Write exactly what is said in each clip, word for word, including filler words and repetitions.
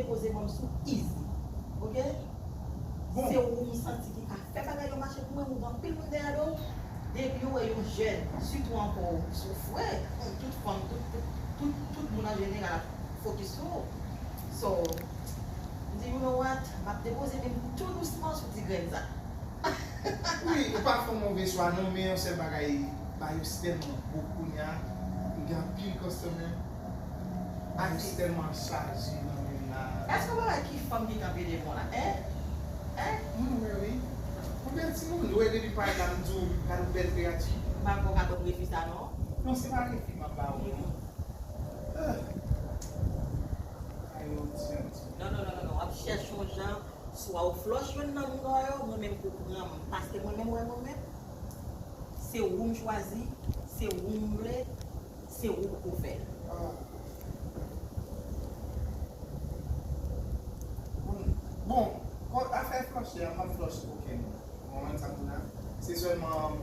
Poze ban m sou easy. Oke? Bon. Se ou m santi ki ka fè bagay yo mache pou mwen, ou gen anpil moun dèyè do w. Depi w wè yon jèn, sitou ankò sou frè, tout fanm, tout, tout, tout, tout moun an jeneral ap fokis sou ou. So, m di, you know what? M ap depoze men m tou dousman sou ti grenn sa. Wi, ou pa fè yon move chwa non, men yon sèl bagay, bagay yo tèlman gwo kounye a, m gen anpil customer, bagay yo tèlman chaje nan men m la. Èske w pa wè ki fanm ki kanpe devan w la, en? En? Mwen wè wi. Yon bèl timoun, ou wè depi parèt la m di w, gade yon bèl kreyati. M pa kwè w ka tann refi sa non. Non, se pa refi m ap ba ou non. Ah. Ay, yon ti, yon ti. Non, non, non, non, non. W ap chèche yon jan, swa ou flòch youn nan moun yo, mwen menm pou pran m. Paske mwen menm, wè mwen menm, se ou m chwazi, se ou m vle, se ou k pou fè l. Ah. Bon, bon, afè flòch la, m ap flòch kokenn. Ou konprann sa m di la? Se sèlman,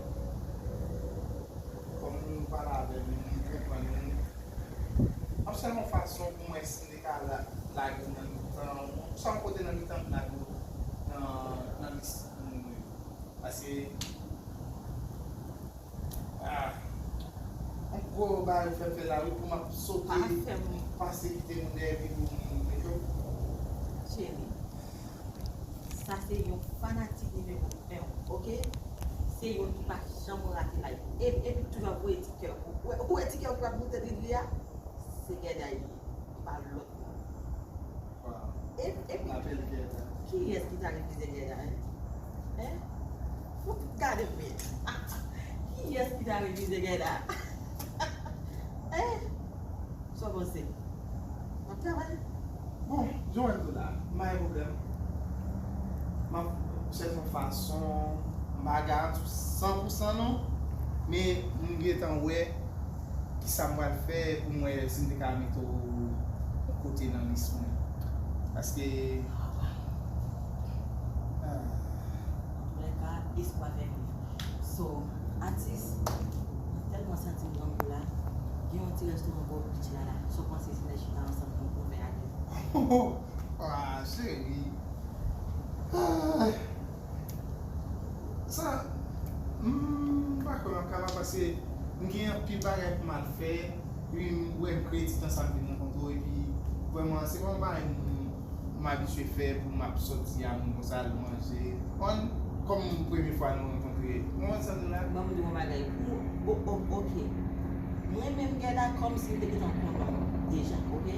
kòm nou pale avè l, nou konprann, nou ap chèche yon fason pou m wè si m te ka la-, lage w nan mitan, sa yon kote nan mitan m lage w nan, nan lis moun mwen yo. Paske, ah, yon gwo bagay ou fè m fè la, wi, pou m ap sote, pase kite moun dèyè epi pou moun met yo. Cheri, sa se yon fanatik nimewo en, oke? Se youn ki pa janm rate live. E, epi toujou ap voye ti kè. Ou, ou wè ti kè ki ap moute li, li a? Se Gèda li ye. Li pa lòt moun. Wow. E, epi, kiyès ki ta refize Gèda, en? En? Fout gade men. Kiyès ki ta refize Gèda? En? Sa w panse? M ap travay. Bon, jan w wè m tou la, m pa gen pwoblèm. M ap chèche yon fason, m pa garanti w san pou san non, men m gentan wè kisa m pral fè pou m wè si m te ka mete w yon kote nan lis mwen. Paske, ah. Antouka, espwa fè viv. So, atis, mwen tèlman santi m grangou la, gen yon ti restoran bò beach la la. Sa w panse si n al chita ansanm pou n fè ate? Ah, cheri. Ah. Sa, m pa kwè m ap kapab paske m gen anpil bagay pou m al fè. Epi m wè m kreye ti tan sa m vin rankontre w. Epi vrèman, se pa yon bagay m, m abitye fè pou m ap sòti a moun konsa al manje. Kòm premye fwa nou rankontre, ou konprann sa m di w la? Ban m di w yon bagay. Pou, o, o, oke. Mwen menm, Gèda, kòmsi m te gentan konnen w deja, oke?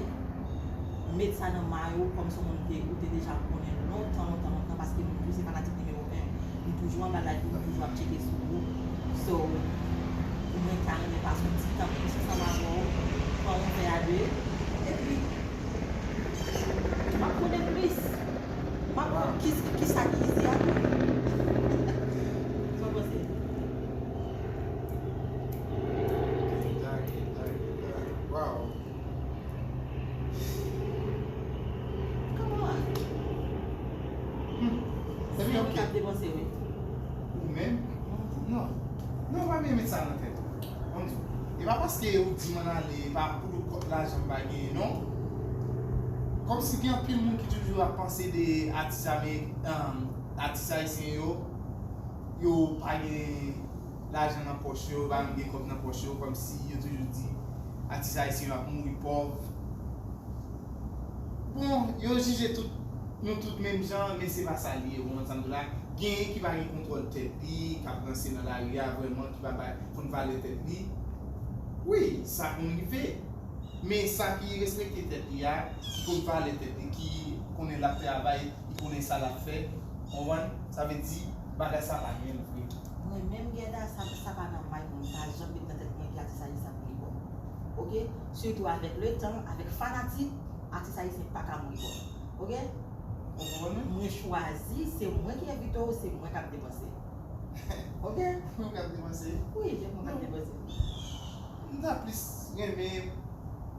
Met sa nan may ou kòm se yon moun ke ou te deja konnen lontan, lontan, lontan, paske m tou se fanatik nimewo en. M toujou anba live ou, m toujou ap tcheke sou ou. So, mwen ta renmen pase yon ti tan plis ansanm avè w, pran yon vè a de, epi m ap konnen plis. M ap konn ki, kisa ki izi a tou. Sa w panse? Wow. Come on. Hmm. Se mwen k ap depanse, wi. Ou menm? Non. Non, pa byen met sa nan tèt ou. Bon, e pa paske ou di m ann ale, e pa pou lajan m pa genyen, non. Kòmsi gen anpil moun ki toujou ap panse de atis ame-, um, atis ayisyen yo, yo pa gen lajan nan pòch yo, yo pa menm gen kòb nan pòch yo, kòmsi yo toujou di atis ayisyen yo ap mouri pòv. Bon, yo jije tout, nou tout menm jan, men se pa sa li ye, ou konprann sa m di w la. Genyen ki pa gen kontwòl tèt li, k ap ranse nan lari a vrèman, ki pa bay, konn valè tèt li. Wi, sa konn rive. Men sa ki respekte tèt li a, ki konn valè tèt li, ki konnen l ap travay, ki konnen sa l ap fè, konprann? Sa vle di, bagay sa pa gen l vre. Mwen menm, Gèda, sa, sa pa nan may mwen, m pa janm met nan tèt mwen ke atis ayisyen ap mouri pòv. Oke? Sitou avèk letan, avèk fanatik, atis ayisyen pa ka mouri pòv. Oke? Ou konprann mwen? Mwen chwazi, se mwen ki envite w, se mwen k ap depanse. Oke? Mwen k ap depanse? Wi, se mwen k ap depanse. M ta plis renmen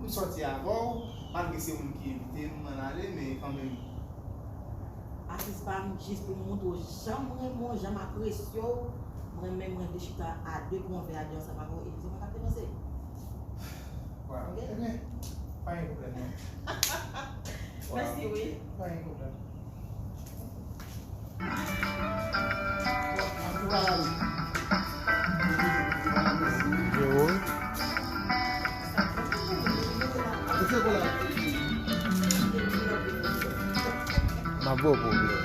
m sòti avè w, malgre se ou menm ki envite m, m ann ale, men kanmenm. Atis pa m, jis pou m montre w jan m renmen w, jan m apresye w, mwen menm mwen vle chita a de pou yon vè a de ansanm avè w, epi se mwen k ap depanse. Wow. Oke? Ebyen, pa gen pwoblèm non. Mèsi, wi. Pa gen pwoblèm. M ap ba w pwoblèm.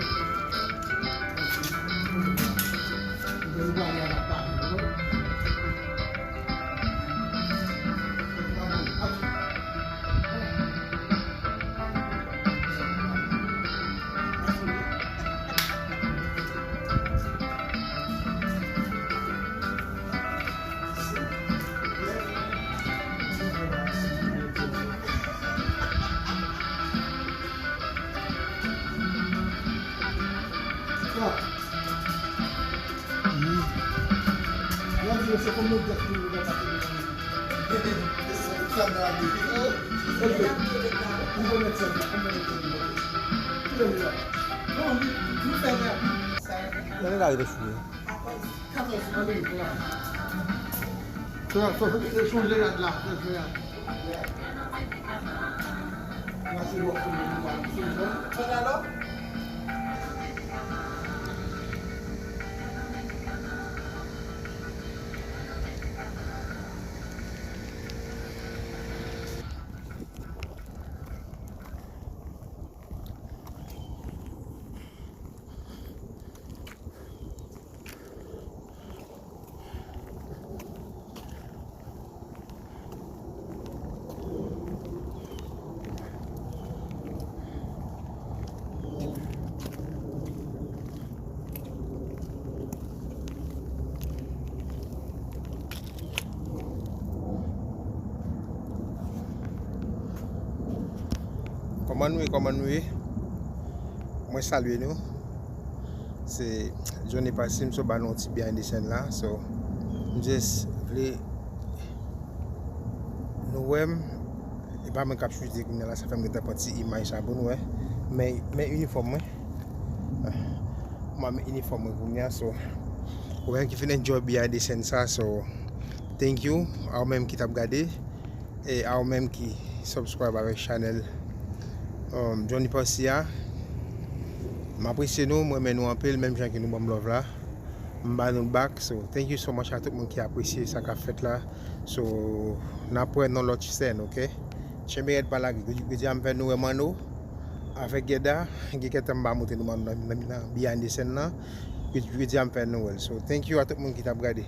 Nan lè la rete fou. Chanje rad la, chanje rad. Kòman nou ye, kòman nou ye? Mwen salye nou. Se Johnny Passim, so ba nou yon ti behind the scene la. So, m just vle nou wè m. E pa mwen k ap chute kounye a la, sa fè m gentan pran ti imaj sa pou nou wè. Men, men inifòm mwen. Mwen men inifòm mwen kounye a, so. Ou menm ki fin enjoy behind the scene sa, so. Thank you. A ou menm ki t ap gade. E a ou menm ki subscribe avèk chanèl, um, Johnny Parsi a. M apresye nou, m renmen nou anpil, menm jan ke nou ban m love la. M ba nou l back. So, thank you so much a tout moun ki apresye sa k ap fèt la. So, n ap wè nan lòt sèn, oke? Tchenbe rèd pa lage. Jodi a m fè nou wè Manno avèk Gèda. Gen kèk tan m pa montre nou Manno nan, nan, nan behind the scene nan. Jodi a m fè nou wè l. So, thank you a tout moun ki t ap gade.